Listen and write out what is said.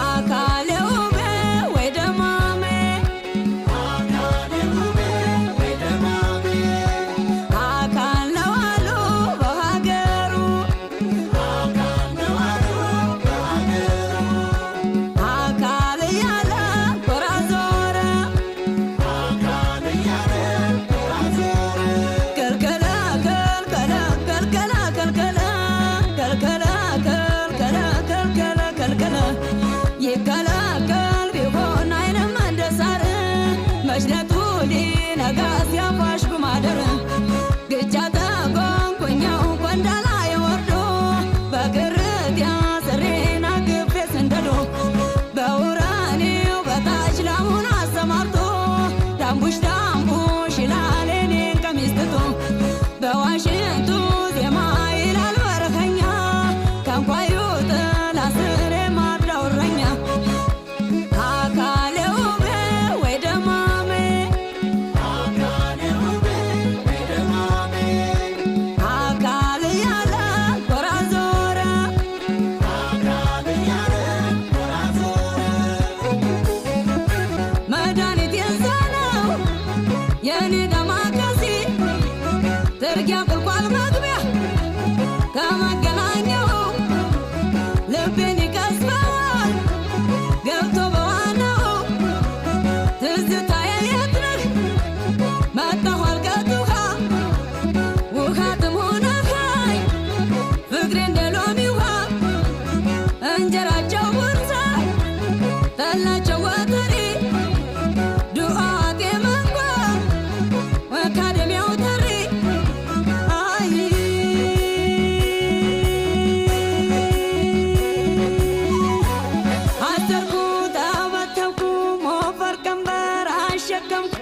አካሌ ውቤ ወይ ደማሜ፣ አካል ነው አሉ በሀገሩ፣ አካል እያለ ጎራ ዞረ፣ ከልከለ ከልከለ ከልከለ ከልከለ ከልከለ ከልከለ ከልከለ ከልከለ ይከለከል ቢሆን አይንም እንደ ሳር፣ መሽለቱ ሊነጋ ሲያፋሽ ጉማደር፣ ግቻ ተጎንኩኛው ቆንዳላ ወርዶ፣ በግርት ያስሬና ግፌ ስንደዶ፣ በውራኔው በታች ላሙን አሰማርቶ፣ ዳምቡሽ ዳምቡሽ ይላል የኔን ቀሚስ ትቶ፣ በዋሽንቱ ዜማ ይላል በረኸኛ፣ ከንኳዩ ጥላ ስር የማድረው እረኛ። አካሌ ውቤ ወይ ደማሜ፣ አካል እያለ ጎራ ዞረ፣ መድኃኒት የዛነው የኔ ዳማከሴ፣ ጥርጊያ ቁልቋል መግቢያ ከመገናኛው፣ ልቤን ይቀስፈዋል ገብቶ በዋናው። ትዝታዬ የት ነህ መጣሁ አልቀት ውሃ፣ ውሃ ጥም ሆነኸኝ ፍቅሬ እንደ ሎሚ ውሃ፣ እንጀራቸው ውርሳ ጠላቸው ወተሪ፣ ዱዓቴ መንጓ አካደሚያው ተሪ አይ አሰርኩ ተበተብኩ ሞፈር ቀንበር አሸከምኩ።